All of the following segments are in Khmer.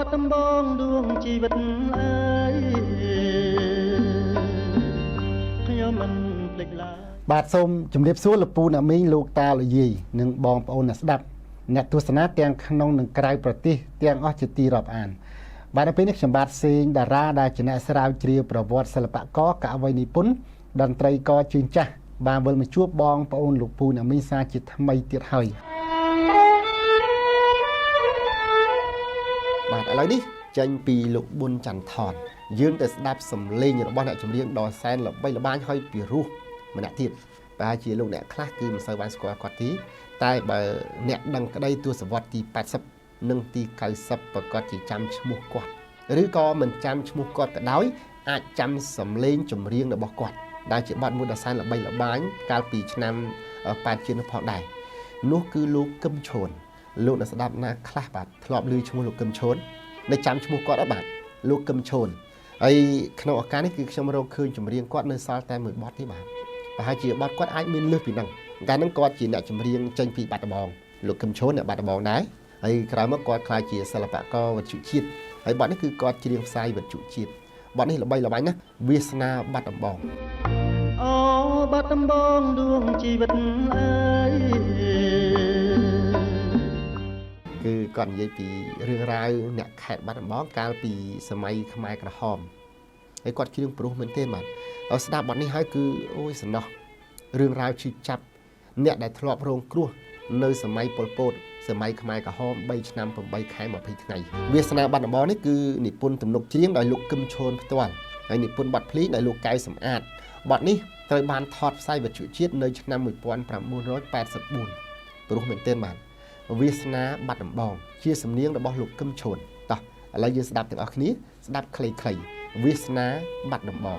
បាត់ដំបងដួងជីវិតអើយខ្ញុំមិនភ្លេចឡើយ បាទសូមជម្រាបសួរលោកពូអ្នកមីងលោកតាលោកយាយនិងបងប្អូនអ្នកស្ដាប់អ្នកទស្សនាទាំងក្នុងនិងក្រៅប្រទេសទាំងអស់ជាទីរាប់អានបាទនៅពេលនេះខ្ញុំបាទសេងតារាដែលជាអ្នកស្រាវជ្រាវប្រវត្តិសិល្បករកវីនិពន្ធតន្ត្រីករជើងចាស់បានវិលមកជួបបងប្អូនលោកពូអ្នកមីងសាជាថ្មីទៀតហើយបាទឥឡូវនេះចេញពីលោកប៊ុនចន្ទថនយើងទៅស្ដាប់សំឡេងរបស់អ្នកចម្រៀងដ៏សែនល្បីល្បាញហើយពីរោះម្នាក់ទៀតប្រហែលជាលោកអ្នកខ្លះគឺមិនសូវបានស្គាល់គាត់ទេតែបើអ្នកដឹងក្តីទសវត្សរ៍ទី80និងទី90ប្រកាសជាចាំឈ្មោះគាត់ឬក៏មិនចាំឈ្មោះគាត់ក៏ដោយអាចចាំសំឡេងចម្រៀងរបស់គាត់ដែលជាបទមួយដ៏សែនល្បីល្បាញកាលពីឆ្នាំ8ជាងនោះផងដែរនោះគឺលោកកឹមឈួនលោកអ្នកស្ដាប់ណាខ្លះបាទធ្លាប់ឮឈ្មោះលោកកឹមឈួននៅចាំឈ្មោះគាត់អត់បាទលោកកឹមឈួនហើយក្នុងឱកាសនេះគឺខ្ញុំរកឃើញចម្រៀងគាត់នៅសល់តែមួយបទទេបាទប្រហែលជាបទគាត់អាចមានលើសពីហ្នឹងកាលហ្នឹងគាត់ជាអ្នកចម្រៀងចេញពីបាត់ដំបងលោកកឹមឈួនអ្នកបាត់ដំបងដែរហើយក្រោយមកគាត់ក្លាយជាសិល្បករវិទ្យុជាតិហើយបទនេះគឺគាត់ច្រៀងផ្សាយវិទ្យុជាតិបទនេះល្បីល្បាញណាស់វាសនាបាត់ដំបងអូបាត់ដំបងដួងជីវិតអើយគឺគាត់និយាយពីរឿងរ៉ាវអ្នកខេត្តបាត់ដំបងកាលពីសម័យខ្មែរក្រហមហើយគាត់ច្រៀងព្រោះមែនទេបាទដល់ស្ដាប់បទនេះហើយគឺអូយសំណោះរឿងរ៉ាវឈឺចាប់អ្នកដែលធ្លាប់រងគ្រោះនៅសម័យប៉ុលពតសម័យខ្មែរក្រហម3ឆ្នាំ8ខែ20ថ្ងៃវាសនាបាត់ដំបងនេះគឺនិពន្ធទំនុកច្រៀងដោយលោកកឹមឈួនផ្ទាល់ហើយនិពន្ធបទភ្លេងដោយលោកកែវសំអាតបទនេះត្រូវបានថតផ្សាយវិទ្យុជាតិនៅឆ្នាំ1984ព្រោះមែនទែនបាទវាសនាបាត់ដំបងជាសំនៀងរបស់លោកកឹមឈួនតោះឥឡូវយើងស្ដាប់ទាំងអស់គ្នាស្ដាប់ខ្លីៗវាសនាបាត់ដំបង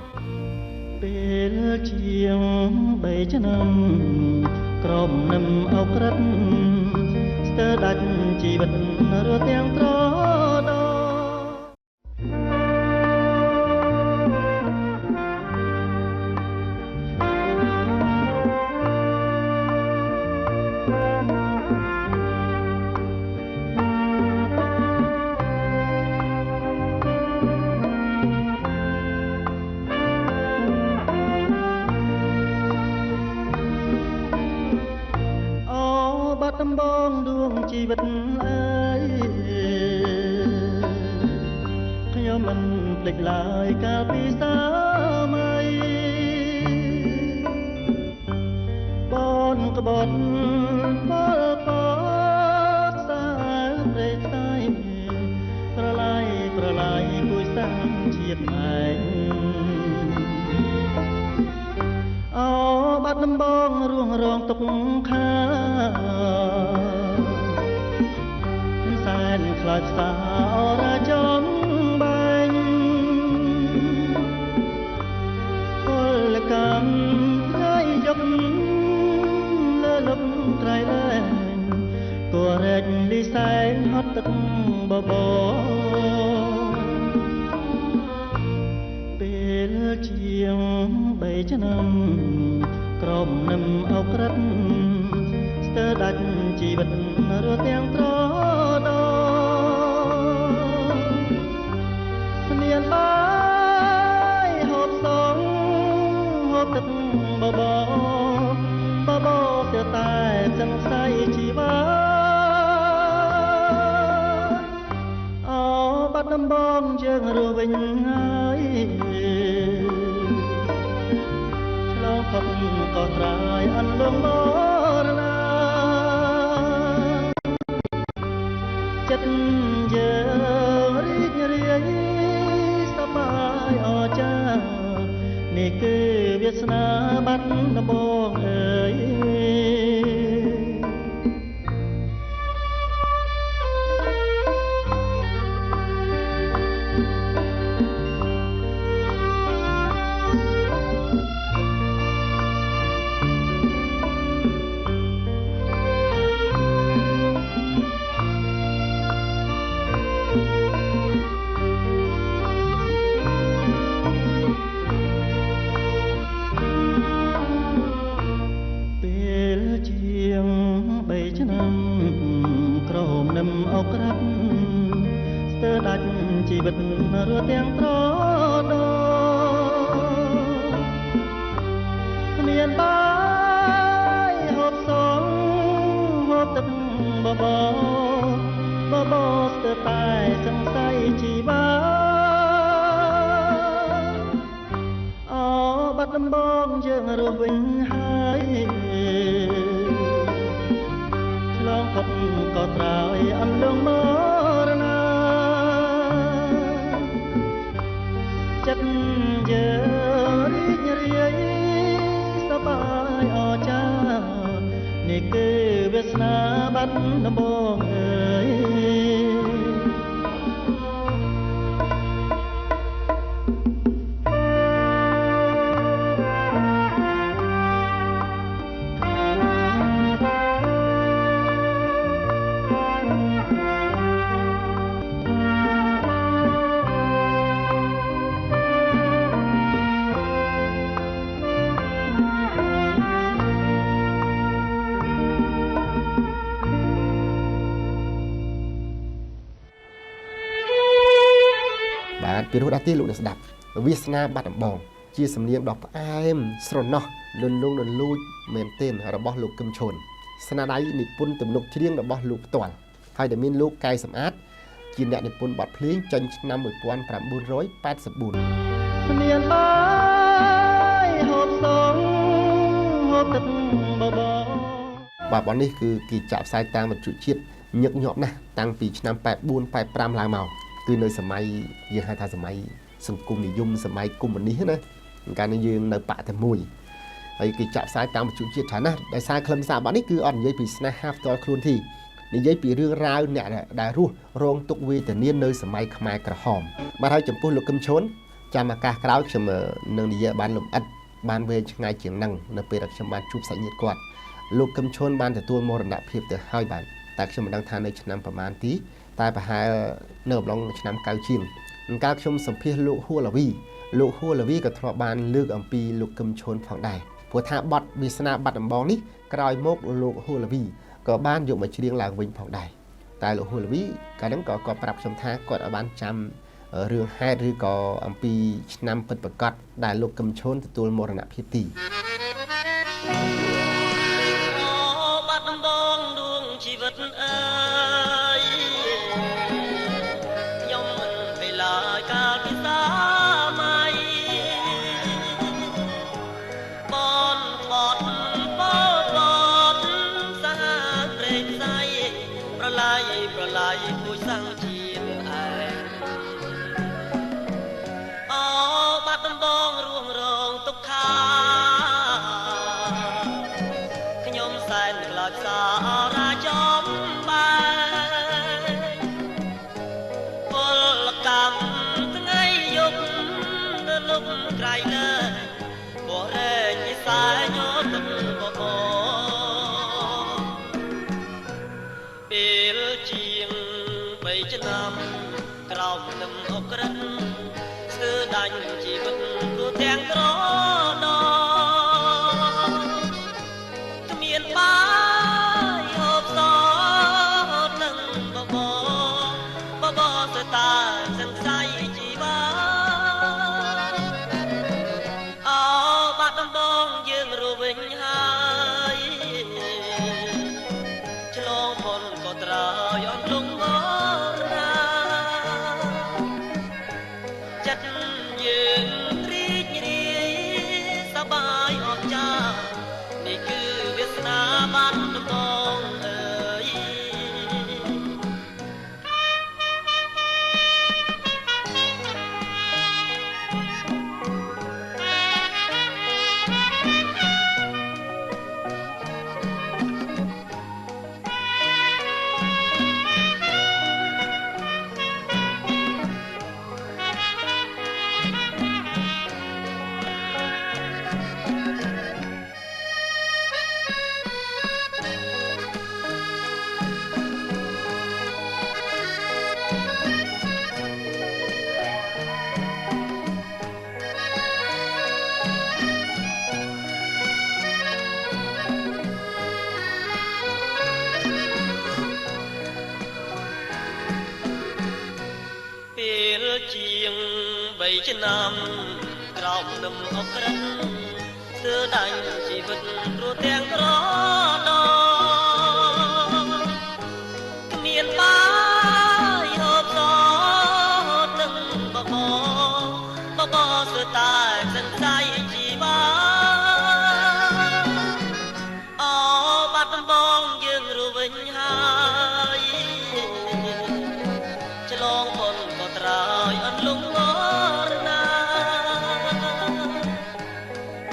ពេលជាង3ឆ្នាំក្រមនឹមអក្រិតស្ទើរដាច់ជីវិតរស់ទាំងត្រដបងដួងជីវិតអើយខ្ញុំមិនភ្លេចឡើយកាលពីសម័យបនក្បត់ពលពតសាព្រៃផ្សាយប្រឡាយប្រឡាយគួយសាំងជាតិឯងអូបាត់ដំបងរួងរងទុកខាសែនខ្លាចសាអរចំបែងពលកម្មថ្ងៃយប់លើលុបត្រៃលែងគួររែកលីសែងហត់ទឹកបបរពេលជាង3ឆ្នាំក្រមនឹមអក្រិតស្ទើរដាច់ជីវិតរស់ទាំងត្រដស្មានបាយហូបសងហូបទឹកបបបបស្ទើរតែសង្ស័យជីវ៉ាអូបាត់ដំបងយើងរស់វិញហើយឆ្លងផុតក៏ត្រាយអន្លងមរណាចិត្តយើងរីករាយសប្បាយអស្ចារ្យនេះគឺវាសនាបាត់ដំបងអើយ ទើដាច់ជីវិតរស់ទាំងត្រដគ្មានបាយហូបសងហូបទឹកបបបបស្ទើរតែសង្ស័យជីវ៉ាអូបាត់ដំបងយើងរស់វិញហើយឆ្លងផុតក៏ត្រើយអន្លង់មរណាចិត្តយើងរីករាយសប្បាយអស្ចារ្យនេះគឺវាសនាបាត់ដំបងអើយពីរោះដល់ទីលោកអ្នកស្ដាប់វាសនាបាត់ដំបងជាសំនៀងដ៏ផ្អែមស្រណោះលន់លងលន់លួចមែនទែនរបស់លោកកឹមឈុនស្នាដៃនិពន្ធទំនុកច្រៀងរបស់លោកផ្ទាល់ហើយដែលមានលោកកែសំអាតជាអ្នកនិពន្ធបទភ្លេងចេញឆ្នាំ1984គ្មានបាយហូបសងហូបទឹកបបបាទបទនេះគឺគេចាក់ផ្សាយតាមវិទ្យុជាតិញឹកញាប់ណាស់តាំងពីឆ្នាំ84 85ឡើងមកគឺនៅសម័យយើងហៅថាសម័យសង្គមនិយមសម័យកុម្មុយនីសណាកាលនេះយើងនៅបកតែមួយហើយគេចាក់ផ្សាយតាមវិទ្យុជាតិច្រើនណាស់ដោយសារខ្លឹមសារបទនេះគឺអត់និយាយពីស្នេហាផ្ទាល់ខ្លួនទេនិយាយពីរឿងរ៉ាវអ្នកដែលរស់រងទុក្ខវេទនានៅសម័យខ្មែរក្រហមបាទហើយចំពោះលោកកឹមឈុនចាំឱកាសក្រោយខ្ញុំនឹងនិយាយបានលម្អិតបានវែងឆ្ងាយជាងនឹងនៅពេលដែលខ្ញុំបានជួបសាច់ញាតិគាត់លោកកឹមឈុនបានទទួលមរណភាពទៅហើយបាទតែខ្ញុំមិនដឹងថានៅឆ្នាំប្រហែលទីតែប្រហែលនៅអំឡុងឆ្នាំ9ជាងកាលខ្ញុំសម្ភាសលោកហួលាវីលោកហួលាវីក៏ធ្លាប់បានលើកអំពីលោកកឹមឈុនផងដែរព្រោះថាបទវាសនាបាត់ដំបងនេះក្រោយមកលោកហួលាវីក៏បានយកមកច្រៀងឡើងវិញផងដែរតែលោកហួលាវីកាលហ្នឹងក៏គាត់ប្រាប់ខ្ញុំថាគាត់ឲ្យបានចាំរឿងហេតុឬក៏អំពីឆ្នាំពិតប្រាកដដែលលោកកឹមឈុនទទួលមរណភាពទីអូបាត់ដំបងដួងជីវិតអើយខ្ញុំមិនពេលឡើយកាលពីសម័យបនបត់បបត់សាហាវព្រេងផ្សៃប្រឡាយប្រឡាយគួយសាំងជាតិឯងអូបាត់ដំបងរួងរងទុក្ខាខ្ញុំសែនខ្លោចសារ៉ាចំបែពលកម្មថ្ងៃយប់នៅលុបក្រៃលើបរែកនិស័យញទឹកបបពេលជាង3ឆ្នាំក្រោមនឹមអក្រិតស្ទើរដាញ់ជីវិតព្រោះទាំងក្រដគ្មានបាយហូបសនឹងបបបបស្ទើរតែសង្ស័យជីវ៉ាអូបាត់ដំបងយើងរស់វិញហើយឆ្លងផុនក៏ត្រើយអន្លង់មរណាចិត្តយើងរីករាយសប្បាយអស្ចារ្យនេះគឺវាសនាបាត់ដំបងអើយ ជាង3ឆ្នាំក្រោមនឹមអក្រិតធ្វើដាញ់ជីវិតព្រោះទាំងក្រដគ្មានបាយហូបសទឹកបបបបស្ទតែសិនសៃជីវ៉ាអូបាត់ដំបងយើងរវិញហើយឆ្លងបុនក៏ត្រើយអត់លងវរណា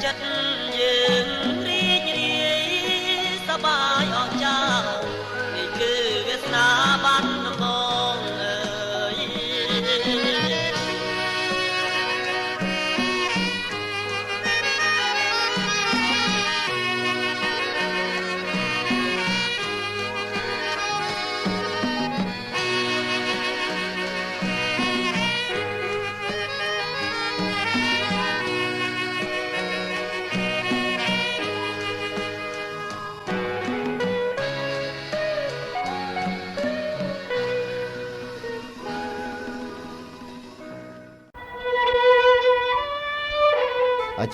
ចិត្តយើងរីករាយសប្បាយអស្ចារ្យនេះគឺវាសនាបាត់ដំបងអើយ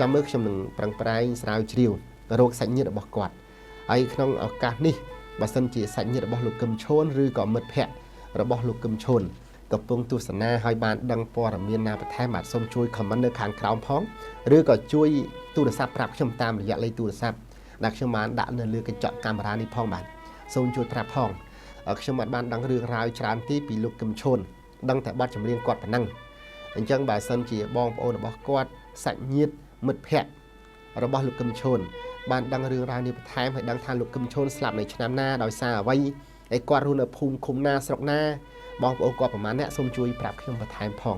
ចាំមើលខ្ញុំនឹងប្រឹងប្រែងស្រាវជ្រាវរកសាច់ញាតិរបស់គាត់ហើយក្នុងឱកាសនេះបើសិនជាសាច់ញាតិរបស់លោកកឹមឈួនឬក៏មិត្តភ័ក្តិរបស់លោកកឹមឈួនកំពុងទស្សនាហើយបានដឹងព័ត៌មានណាបន្ថែមបាទសូមជួយ comment នៅខាងក្រោមផងឬក៏ជួយទូរស័ព្ទប្រាប់ខ្ញុំតាមរយៈលេខទូរស័ព្ទដែលខ្ញុំបានដាក់នៅលើកញ្ចក់កាមេរ៉ានេះផងបាទសូមជួយប្រាប់ផងខ្ញុំអត់បានដឹងរឿងរ៉ាវច្រើនទេពីលោកកឹមឈួនដឹងតែបទចម្រៀងគាត់ប៉ុណ្ណឹងអញ្ចឹងបើសិនជាបងប្អូនរបស់គាត់សាច់ញាតិមិត្តភ័ក្តិរបស់លោកកឹមឈួនបានដឹងរឿងរ៉ាវនេះបន្ថែមហើយដឹងថាលោកកឹមឈួនស្លាប់នៅឆ្នាំណាដោយសារអ្វីហើយគាត់រស់នៅភូមិឃុំណាស្រុកណាបងប្អូនគាត់ប្រហែលអ្នកសូមជួយប្រាប់ខ្ញុំបន្ថែមផង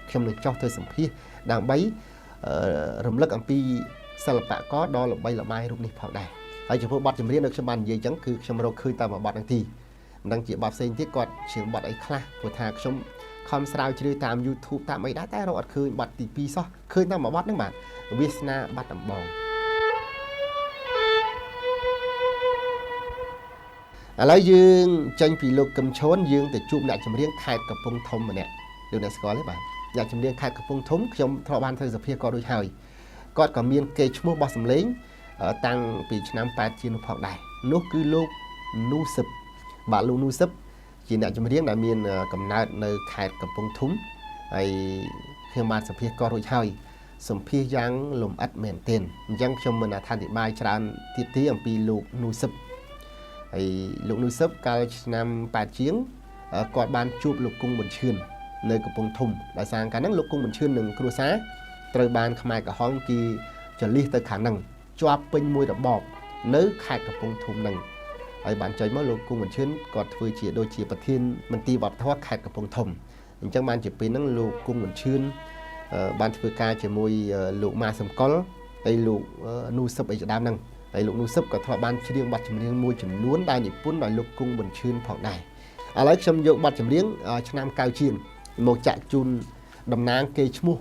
ខ្ញុំនឹងចុះទៅសម្ភាសដើម្បីរំលឹកអំពីសិល្បករដ៏ល្បីល្បាញរូបនេះផងដែរហើយចំពោះបទចម្រៀងដែលខ្ញុំបាននិយាយអញ្ចឹងគឺខ្ញុំរកឃើញតែមួយបទហ្នឹងទីមិនដឹងជាបទផ្សេងទៀតគាត់ជាងបទអីខ្លះព្រោះថាខ្ញុំខំស្រាវជ្រាវតាម YouTube តាមអីដែរតែរកអត់ឃើញបទទី2សោះឃើញតែមួយបទហ្នឹងបាទវាសនាបាត់ដំបងឥឡូវយើងចេញពីលោកកឹមឈួនយើងទៅជួបអ្នកចម្រៀងខេត្តកំពង់ធំម្នាក់លោកអ្នកស្គាល់ទេបាទអ្នកចម្រៀងខេត្តកំពង់ធំខ្ញុំធ្លាប់បានធ្វើសភាគាត់រួចហើយគាត់ក៏មានកេរ្តិ៍ឈ្មោះបោះសម្លេងតាំងពីឆ្នាំ8ជាងនោះផងដែរនោះគឺលោកនូសឹបបាទលោកនូសឹបជាអ្នកចម្រៀងដែលមានកំណើតនៅខេត្តកំពង់ធំហើយខ្ញុំបានសម្ភាសគាត់រួចហើយសម្ភាសយ៉ាងលម្អិតមែនទែនអញ្ចឹងខ្ញុំមិនអធិប្បាយច្រើនទៀតទេអំពីលោកនូសឹបហើយលោកនូសឹបកាលឆ្នាំ8ជាងគាត់បានជួបលោកគង់ប៊ុនឈឿននៅកំពង់ធំដោយសារកាលហ្នឹងលោកគង់ប៊ុនឈឿននិងគ្រួសារត្រូវបានខ្មែរក្រហមគេចលិះទៅខាងហ្នឹងជាប់ពេញមួយរបបនៅខេត្តកំពង់ធំហ្នឹងហើយបានចេញមកលោកគង់ប៊ុនឈឿនគាត់ធ្វើជាដូចជាប្រធានមន្ទីរវប្បធម៌ខេត្តកំពង់ធំអញ្ចឹងបានជាពេលហ្នឹងលោកគង់ប៊ុនឈឿនបានធ្វើការជាមួយលោកម៉ាសំកុលហើយលោកនូសឹបអីជាដើមហ្នឹងហើយលោកនូសឹបក៏ធ្លាប់បានច្រៀងបទចម្រៀងមួយចំនួនដែលនិពន្ធដោយលោកគង់ប៊ុនឈឿនផងដែរឥឡូវខ្ញុំយកបទចម្រៀងឆ្នាំ9ជាងមកចាក់ជូនតំណាងគេឈ្មោះ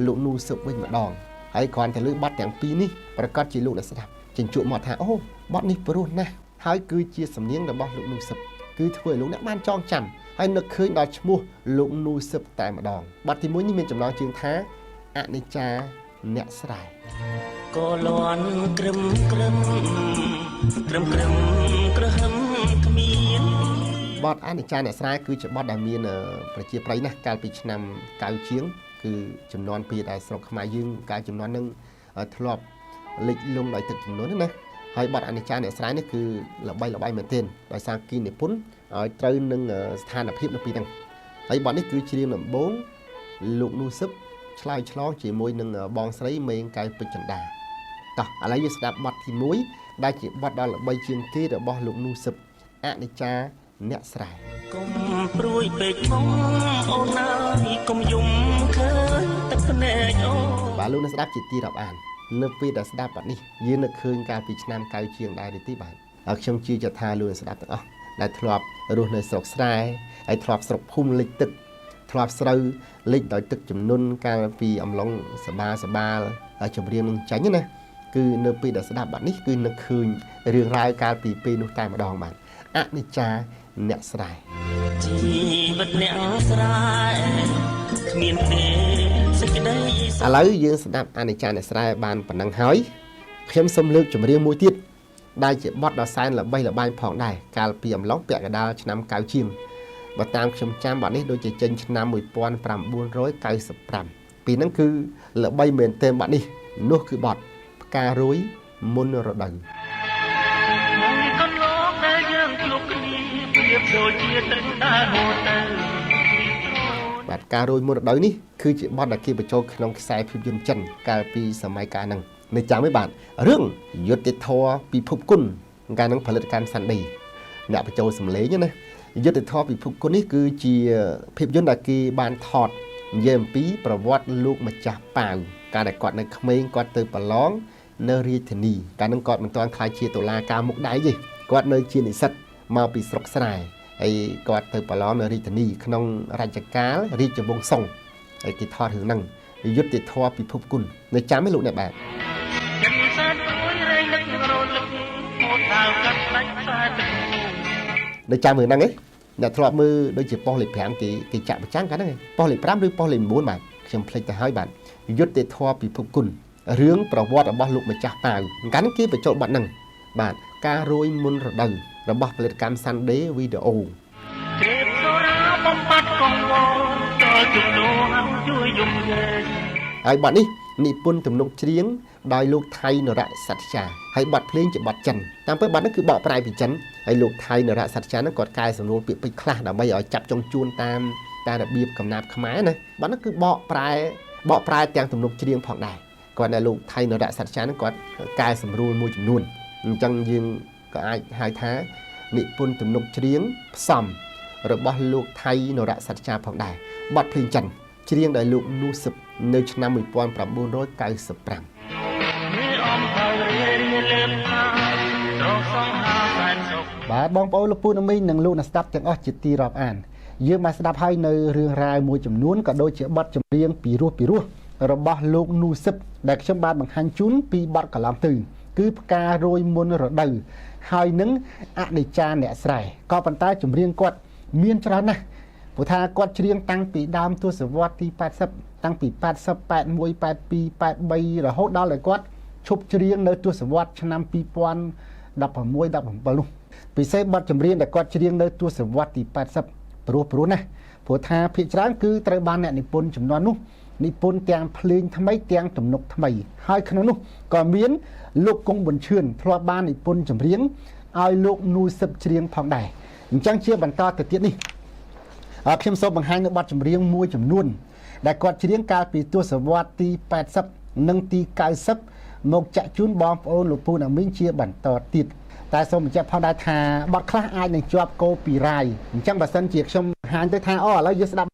លោកនូសឹបវិញម្ដងហើយគ្រាន់តែលើបទទាំងពីរនេះប្រកាសជាលោកអ្នកស្ដាប់ជញ្ជក់មកថាអូបទនេះព្រោះណាស់ហើយគឺជាសំនៀងរបស់លោកនូសឹបគឺធ្វើឲ្យលោកអ្នកបានចងចាំហើយនឹកឃើញដល់ឈ្មោះលោកនូសឹបតែម្ដងបទទី1នេះមានចំណងជើងថាអនិច្ចាអ្នកស្រែក៏លន់ក្រឹមក្រឹមក្រឹមក្រឹមក្រហឹមគ្មានបទអនិច្ចាអ្នកស្រែគឺជាបទដែលមានប្រជាប្រិយណាស់កាលពីឆ្នាំ9ជាងគឺចំនួនពីដែលស្រុកខ្មែរយើងកាលចំនួននឹងធ្លាប់លិចលង់ដោយទឹកចំនួនណាហើយបទអនិច្ចាអ្នកស្រែនេះគឺល្បីល្បាញមែនទែនដោយសារគីនិពន្ធឲ្យត្រូវនឹងស្ថានភាពនៅពីហ្នឹងហើយបទនេះគឺច្រៀងដំបូងលោកនូសឹបឆ្លើយឆ្លងជាមួយនឹងបងស្រីមេងកែវពេជ្រចិន្តាតោះឥឡូវយើងស្ដាប់បទទី1ដែលជាបទដ៏ល្បីជាងគេរបស់លោកនូសឹបអនិច្ចាអ្នកស្រែកុំព្រួយពេកបងអូនណាយកុំយំឃើញទឹកភ្នែកអូបាទលោកអ្នកស្ដាប់ជាទីរាប់អាននៅពេលដែលស្ដាប់បទនេះយើងនឹកឃើញកាលពីឆ្នាំ9ជាងដែរទេបាទហើយខ្ញុំជឿជាក់ថាលោកអ្នកស្ដាប់ទាំងអស់ដែលធ្លាប់រស់នៅស្រុកស្រែហើយធ្លាប់ស្រុកភូមិលិចទឹកធ្លាប់ស្រូវលិចដោយទឹកជំនន់កាលពីអំឡុងសបាសបាលចម្រៀងនឹងចាញ់ណាគឺនៅពេលដែលស្ដាប់បទនេះគឺនឹកឃើញរឿងរ៉ាវកាលពីពេលនោះតែម្ដងបាទអនិច្ចាអ្នកស្រែ ជីវិតអ្នកស្រែ គ្មានទេសេចក្តី ឥឡូវយើងស្ដាប់អនិច្ចាអ្នកស្រែបានប៉ុណ្ណឹងហើយខ្ញុំសូមលើកចម្រៀងមួយទៀតដែលជាបទដ៏សែនល្បីល្បាញផងដែរកាលពីអំឡុងពាក់កណ្ដាលឆ្នាំ90ជាងបើតាមខ្ញុំចាំបទនេះដូចជាចេញឆ្នាំ1995ពីហ្នឹងគឺល្បីមែនទែនបទនេះនោះគឺបទផ្ការួយមុនរដូវ កន្លងដែលយើងជួបគ្នាប្រៀបដូចជាទឹកដែលហូរទៅ បាទការរួយមុនរដូវនេះគឺជាបទដែលគេបញ្ចូលក្នុងខ្សែភាពយន្តចិនកាលពីសម័យកាលហ្នឹងនៅចាំទេបាទរឿងយុត្តិធម៌ពិភពគុណកាលហ្នឹងផលិតកម្មសាន់ឌីអ្នកបញ្ចូលសម្លេងណាយុត្តិធម៌ពិភពគុណនេះគឺជាភាពយន្តដែលគេបានថតនិយាយអំពីប្រវត្តិលោកម្ចាស់ប៉ាវកាលដែលគាត់នៅក្មេងគាត់ទៅប្រឡងនៅរាជធានីកាលហ្នឹងគាត់មិនទាន់ក្លាយជាតុលាការមុខដៃទេគាត់នៅជានិស្សិតមកពីស្រុកស្រែហើយគាត់ទៅប្រឡងនៅរាជធានីក្នុងរជ្ជកាលរាជវង្សសុងហើយគេថតរឿងហ្នឹងយុត្តិធម៌ពិភពគុណនៅចាំទេលោកអ្នកបាទ ចិត្តសែនព្រួយរែងនឹករលឹកហូតដាវកាត់ដាច់ខ្សែទឹក នៅចាំរឿងហ្នឹងឯងអ្នកធ្លាប់មើលដូចជាប៉ុស្តិ៍លេខ5គេចាក់ប្រចាំងកាលហ្នឹងប៉ុស្តិ៍លេខ5ឬប៉ុស្តិ៍លេខ9បាទខ្ញុំភ្លេចទៅហើយបាទយុត្តិធម៌ពិភពគុណរឿងប្រវត្តិរបស់លោកម្ចាស់ប៉ាវកាលហ្នឹងគេបញ្ចូលបទហ្នឹងបាទការរួយមុនរដូវរបស់ផលិតកម្ម Sunday Video ជ្រាបសូរាបំបត្តិកង្វល់ដល់ជំនួសជួយយំយែង ហើយបទនេះនិពន្ធទំនុកច្រៀងដោយលោកថៃនរៈសត្យាហើយបទភ្លេងជាបទចិនតាមពិតបទនេះគឺបកប្រែពីចិនហើយលោកថៃនរៈសត្យាហ្នឹងគាត់កែសម្រួលពាក្យពេចន៍ខ្លះដើម្បីឲ្យចាប់ចុងជួនតាមរបៀបកំណាព្យខ្មែរណាបទនេះគឺបកប្រែទាំងទំនុកច្រៀងផងដែរគាត់ដែលលោកថៃនរៈសត្យាហ្នឹងគាត់កែសម្រួលមួយចំនួនអញ្ចឹងយើងក៏អាចហៅថានិពន្ធទំនុកច្រៀងផ្សំរបស់លោកថៃនរៈសត្យាផងដែរបទភ្លេងចិនច្រៀងដោយលោកនូស៊ឹបនៅឆ្នាំ1995 បាទបងប្អូនលោកពូណាមីងនិងលោកអ្នកស្ដាប់ទាំងអស់ជាទីរាប់អានយើងបានស្ដាប់ហើយនៅរឿងរ៉ាវមួយចំនួនក៏ដូចជាបទចម្រៀងពីរោះរបស់លោកនូស៊ឹបដែលខ្ញុំបានបង្ហាញជូនពីបទកន្លងទៅគឺផ្ការួយមុនរដូវហើយនឹងអនិច្ចាអ្នកស្រែក៏ប៉ុន្តែចម្រៀងគាត់មានច្រើនណាស់ព្រោះថាគាត់ច្រៀងតាំងពីដើមទសវត្សរ៍ទី80តាំងពី80 81 82 83រហូតដល់ឲ្យគាត់ឈប់ច្រៀងនៅទសវត្សរ៍ឆ្នាំ2016 17នោះពិសេសបទចម្រៀងដែលគាត់ច្រៀងនៅទសវត្សរ៍ទី80ព្រោះណាស់ព្រោះថាភាគច្រើនគឺត្រូវបានអ្នកនិពន្ធចំនួននោះនិពន្ធទាំងភ្លេងថ្មីទាំងទំនុកថ្មីហើយក្នុងនោះក៏មានលោកគង់ប៊ុនឈឿនធ្លាប់បាននិពន្ធចម្រៀងឲ្យលោកនូស៊ឹបច្រៀងផងដែរអញ្ចឹងជាបន្តទៅទៀតនេះខ្ញុំសូមបង្ហាញនៅបទចម្រៀងមួយចំនួនដែលគាត់ច្រៀងកាលពីទសវត្សរ៍ទី80និងទី90មកចាក់ជូនបងប្អូនលោកពូណាមីងជាបន្តទៀតតែសូមបញ្ជាក់ផងដែរថាបទខ្លះអាចនឹងជាប់កូពីរ៉ៃអញ្ចឹងបើសិនជាខ្ញុំបង្ហាញទៅថាអូឥឡូវយើងស្ដាប់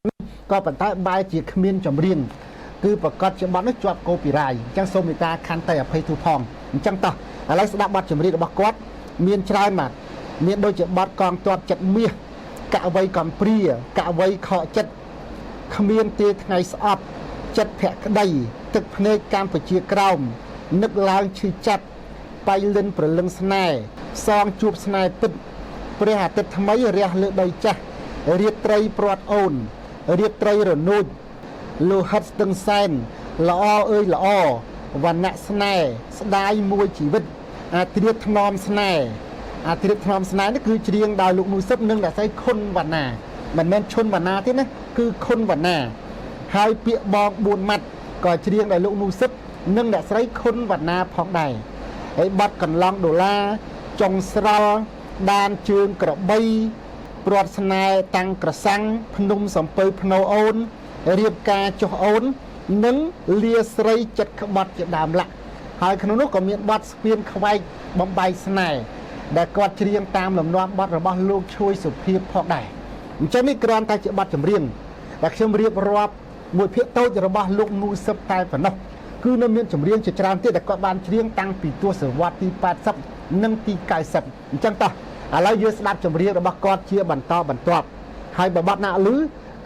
ក៏ប៉ុន្តែបែរជាគ្មានចម្រៀងគឺប្រកាសជាបទនេះជាប់កូពីរ៉ៃអញ្ចឹងសូមមេត្តាខន្តីអភ័យទោសផងអញ្ចឹងតោះឥឡូវស្ដាប់បទចម្រៀងរបស់គាត់មានច្រើនបាទមានដូចជាបទកងទ័ពចិត្តមាសកវ័យកំព្រាកវ័យខកចិត្តគ្មានទេថ្ងៃស្អប់ចិត្តភក្តីទឹកភ្នែកកម្ពុជាក្រោមនឹកឡើងឈឺចាប់បៃលិនព្រលឹងស្នេហ៍សងជួបស្នេហ៍ពិតព្រះអាទិត្យថ្មីរះលើដីចាស់រាត្រីព្រាត់អូនរាត្រីរនូចលោហិតស្ទឹងសែនល្អអើយល្អវណ្ណៈស្នេហ៍ស្ដាយមួយជីវិតអាត្រៀបថ្នមស្នេហ៍អាត្រៀបថ្នមស្នេហ៍នេះគឺច្រៀងដោយលោកនូស៊ឹបនិងអ្នកស្រីខុនវណ្ណាមិនមែនឈុនវណ្ណាទេណាគឺខុនវណ្ណាហើយពាក្យបង4ម៉ាត់ក៏ច្រៀងដោយលោកនូស៊ឹបនិងអ្នកស្រីខុនវណ្ណាផងដែរហើយបទកន្លងដុល្លារចុងស្រល់ដានជើងក្របីព្រាត់ស្នេហ៍តាំងក្រសាំងភ្នំសំពៅភ្នោអូនរៀបការចុះអូននិងលាស្រីចិត្តក្បត់ជាដើមលាក់ហើយក្នុងនោះក៏មានបទស្ពានខ្វែកបំបីស្នេហ៍ដែលគាត់ច្រៀងតាមលំនាំបទរបស់លោកឈួយសុភាពផងដែរអញ្ចឹងនេះគ្រាន់តែជាបទចម្រៀងដែលខ្ញុំរៀបរាប់មួយភាគតូចរបស់លោកនូស៊ឹបតែប៉ុណ្ណោះគឺនៅមានចម្រៀងជាច្រើនទៀតដែលគាត់បានច្រៀងតាំងពីទសវត្សរ៍ទី80និងទី90អញ្ចឹងតោះឥឡូវយើងស្ដាប់ចម្រៀងរបស់គាត់ជាបន្តបន្ទាប់ហើយបើបទណាលឺ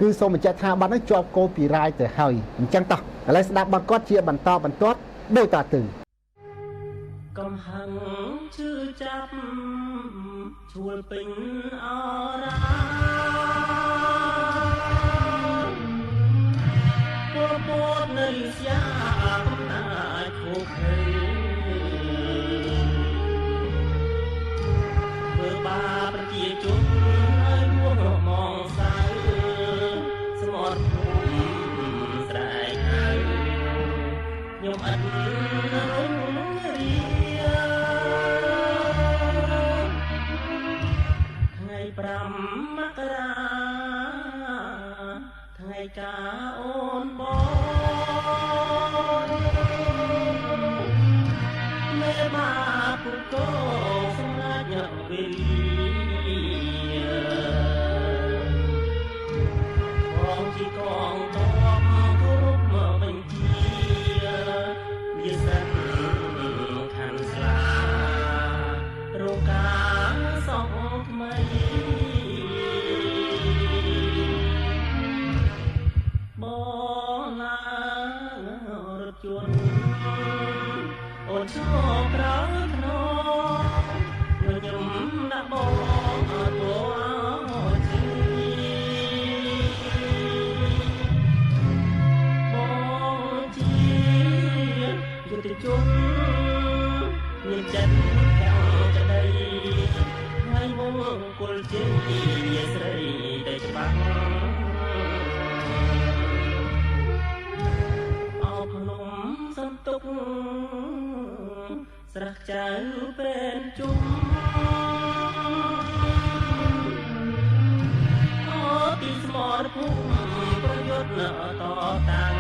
គឺសូមបញ្ជាក់ថាបទនេះជាប់កូពីរ៉ៃទៅហើយអញ្ចឹងតោះឥឡូវស្ដាប់បទគាត់ជាបន្តបន្ទាប់ដូចតទៅ កំហឹងឈឺចាប់ឈួលពេញអរា ថ្ងៃការអូនបងមេបាពុកោសម្រាប់វេលាបងជាកងតបគោរពបញ្ជាវាសិនខាងស្លារោការសងថ្មីបងឡារថយន្តអូនឈរក្រោយខ្នងខ្ញុំដាក់បងតួជីបងជាយុទ្ធជនមានចិត្តខាងក្តីហើយមង្គលជ័យស្រីតែច្បាស់អោភ្នំសន្ទុកស្រះចៅពេនជុំអូទីស្មរភូមិប្រយុទ្ធតតាំង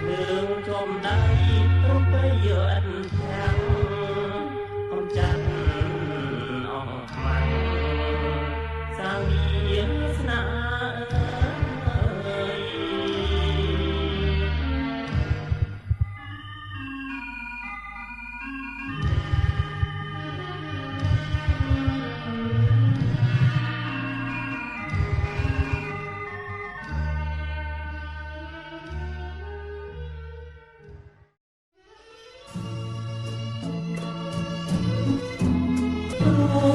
ភ្លើងចំដៃរំបីអិនខាងកំចាត់អង្គខ្មាំងសាងវាសនា រ